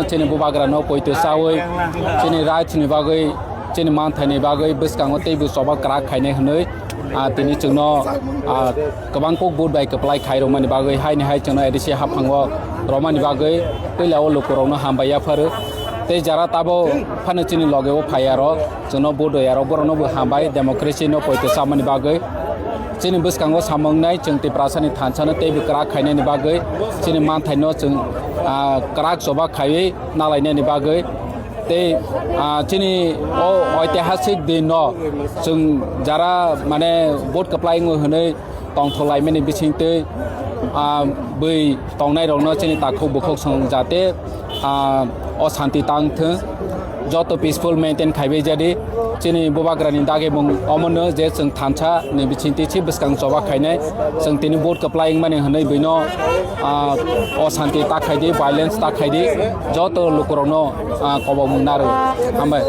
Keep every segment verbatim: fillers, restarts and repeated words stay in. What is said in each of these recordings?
Chini bubagrano poito chawi, chini rights ni bagwi, chini manthaini bagwi bwskango teibo choba kwrak khainai hwnwi, ah, tini chwngno, ah, kwbang kok vote bai kwplai khai rwmani bagwi, haini hai chwngno A D C haphango romani bagwi puila o lukurokno hambai yapharo. Tei jara tabo phano chini logeo phaiyarok, chwngno vote hoyarok, borokno bo hambai democracy no poito chamani bagwi. Chini bwskango samung nai chwng Tiprasani thansano teibo kwrak khainani bagwi, chini manthaino chwng, ah, kwrak choba khaiwi nalainani bagwi. Tei, ah, chini o oitihasik din no chwng jara mane vote kwplai wngwi hwnwi tongthok laimani bisingtwi, ah, bwi tongnai rokno chini takhuk bukhuk song jate, ah, o santi tang thung, joto peaceful maintain khaibai jadi. Chini bubagrani dagi bung omono je chwng thansa ni bisingtwi si bwskang choba khainai, chwng tini vote kwplai wngmani hwnwi bwino, ah, o santi ta khaidi, violence ta khaidi, joto lukurokno, ah, kobomung narw. Hambai.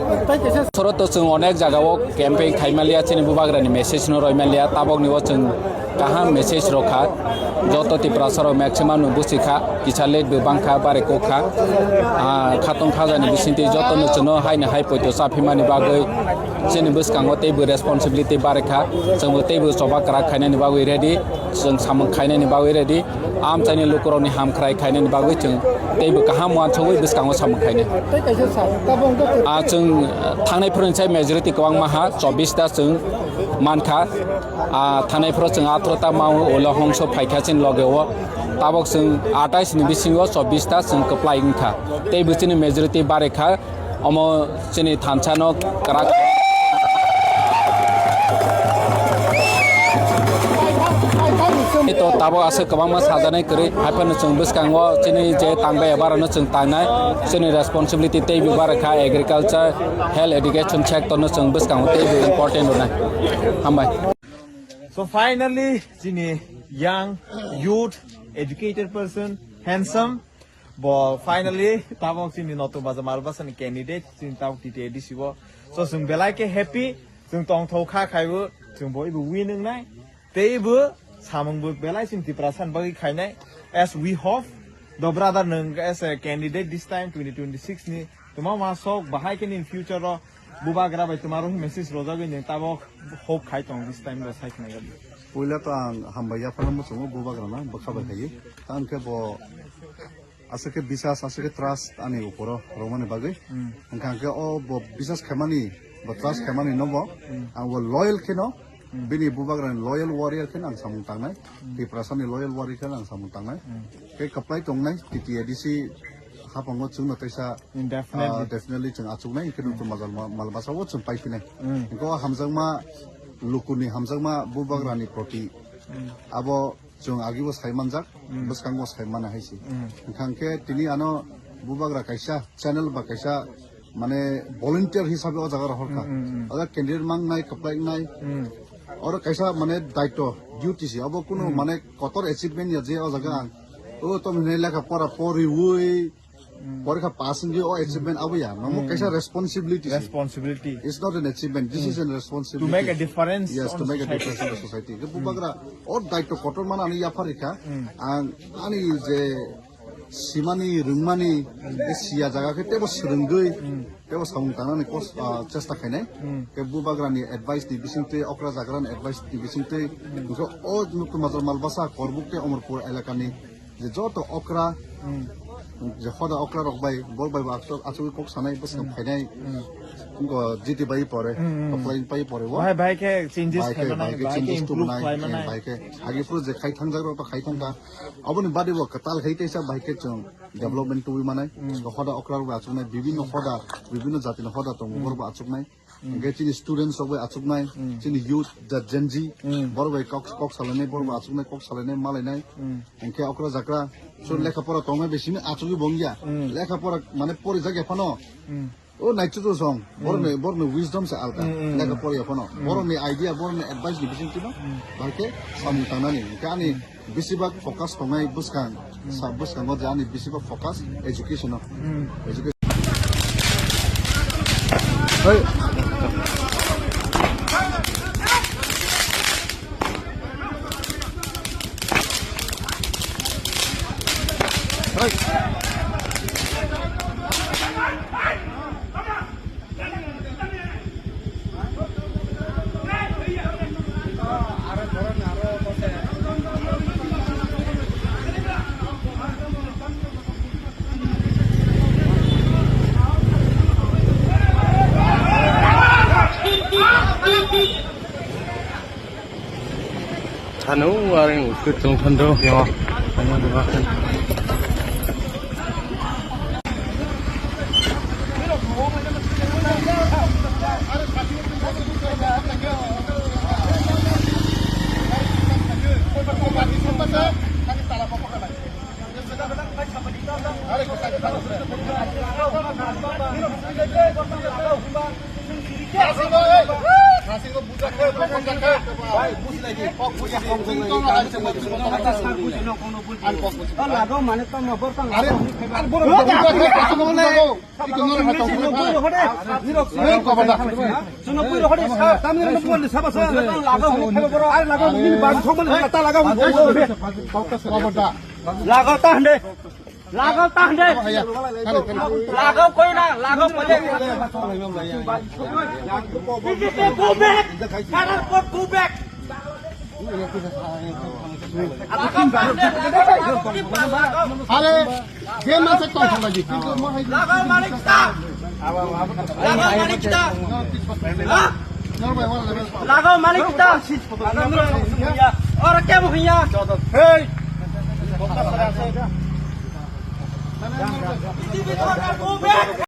Soro to chwng onek jagao campaign khaimaliya, chini bubagrani message no roimaliya, tabokni o chwng kaham message rok kha. Joto Tiprasa rok maximum no busi kha, kisa late bo bang kha, bare kok kha. Ah, khatong khajani bisingtwi joto no chwngno haino hai poito chaphimani bagwi chini bwskango teibo responsibility bare kha. Chwngbo teibo choba kwrak khainani bagwi ready, chwng samung khainani bagwi ready. Amchaini lukurokni hamkhrai khainani bagwi chwng teibo kaham uansugwi bwskango samung khainai. Ah, chwng, ah, thangnai phwrwngsa majority kwbangma ha, chobbish ta chwng mankha. Ah, thanai phoro chwng athro ta mao ulo hongso phaikha chini loge o. Tabok chwng atais ni bisingo chobbish ta chwng kwplai wngkha. Tei bo chini majority bare kha, omo chini thansa no kwrak. To tabok aswk kwbangma sajaknai kwrwi, haiphano chwng bwskango chini je tangbai barano chwng tangnai, chini responsibility tei bo bare kha agriculture, health education sector no chwng bwskango tei bo important rwnai. Hambai. So finally, chini young, youth, educated person, handsome, bo finally tabok chini Noto Baja Malbasa ni candidate, chini tabok T T A D C bo. So chwng belai khe happy, chwng tongthok kha khaibo, chwng bo ibo win wngnai, tei bo samung bo belai chini Tiprasa ni bagwi khainai, as we hope, the brother nwng as a candidate this time twenty twenty-six ni, tuma ma sok bahai khe in future o Bubagra bai twmaro message rojagwi nwng tabok hope khai tong this time bai sai khna gadi. Puila to ang hambai yaphano muchungo bubagrana bwkha bai khayi. Tang khe bo aswk khe bisas, aswk khe trust ani uporo romani bagwi. Hmm. Hwnkha hwnkhe o bo bisas khaimani, bo trust khaimani no bo. Hmm. Ang bo loyal kheno, hmm, bini bubagrani loyal warrior kheno ang samung tangnai. Hmm. Tiprasani loyal warrior kheno ang samung tangnai. Hmm. Khe kwplai tongnai T T A D C haphango chwngno teisa, definitely, ah, definitely chwng achuknai, hwnkhe, mm, nwng chwng majal ma-, mal basa o chwng paiphinai. Mm. Hwnkhe o hamjakma, lukuni hamjakma bubagrani proti, mm, abo chwng agibo sai manjak, mm, bwskango sai mana hai se. Mm. Hwnkha hwnkhe tini ano bubagra kaisa channel ba kaisa mane volunteer hisabe o jaga rohor kha. Mm, mm, mm. O jaga candidate mangnai, kwplai wngnai. Mm. Oro kaisa mane daityo, duty se. Abo kunu, mm, mane kotor achievement ya je o jaga ang. O to mane lekha pora poriwi, mm, porikha pass wngwi o achievement abo ya. Nangmo, mm, kaisa responsibility se. Responsibility. It's not an achievement. This, mm, is a responsibility. To make a difference. Yes, on to make a society. Difference in the society. Ke, mm, bubagra o daityo kotor mana ani yaphar rikha. Mm. Ang ani je simani, rwngmani, tei siya jaga khe teibo swrwngwi, hmm, teibo samung tangnani kos-, ah, chesta khainai. Hmm. Tei bubagrani advice ni bisingtwi, okra jagrani advice ni bisingtwi, hmm, hwnkhe o Nuktu Majra Malbasa, Korbuk tei Omorpur elakani je joto okra, hmm, je hoda okra rok bai, bor bai bo achuk-, achugwi kok sanai, bwswk, hmm, phainai, hmm, wngkha G T bai pore, hmm, hmm, apply pai pore o. Bahai, bahai khe changes, bahai khe, khaimani, bahai khe bahai khe changes improve tubunai, khlaimani, bahai khe agi phuru je khai thangjak rok to khai thangkha. Aboni bade bo kwtal khai teisa bai khe chwng development tubui manai. Mm. Hoda okra rok bai achuknai, bibinno hoda, bibinno jati ni hoda tongo, mm, borok bo achuknai. Mm. Hwnkhe chini students rok bai achuknai, mm, chini youth, ja Gen Z, mm, borok bai kok, kok salainai, borok bai achuknai, kok salainai, malainai. Mm. Hwnkhe okra jakra, so, mm, lekha pora tongnai bai simi achugwi bo wngya. Mm. Lekha pora mane porijak ya phano. Mm. O naichukjak song, borokni, mm, borokni wisdom se alka. Mm, mm, lekha mm, poriya phano. Mm. Borokni idea, borokni advice ni bisingtwi no, mm, bahai khe samung tangnani. Hwnkhe ani, mm, besibak focus tongnai bwskang, mm, sa bwskango je ani besibak focus education o. Mm. Education. Hey. Hey. Ang uskut tong thando. Yo. Lagao mane tamo borok tang. Are, ar borok bujakhe, bujakhe. Lagao ta hande. Lagao ta hande. Lagao koi na, lagao koi. Go back. Karar koi, go back. Are, je masa tong thang lagi. Lagao malik ta. Lagao malik ta. Ha? Lagao malik ta. Ora kya muhiya? Hey. Go back.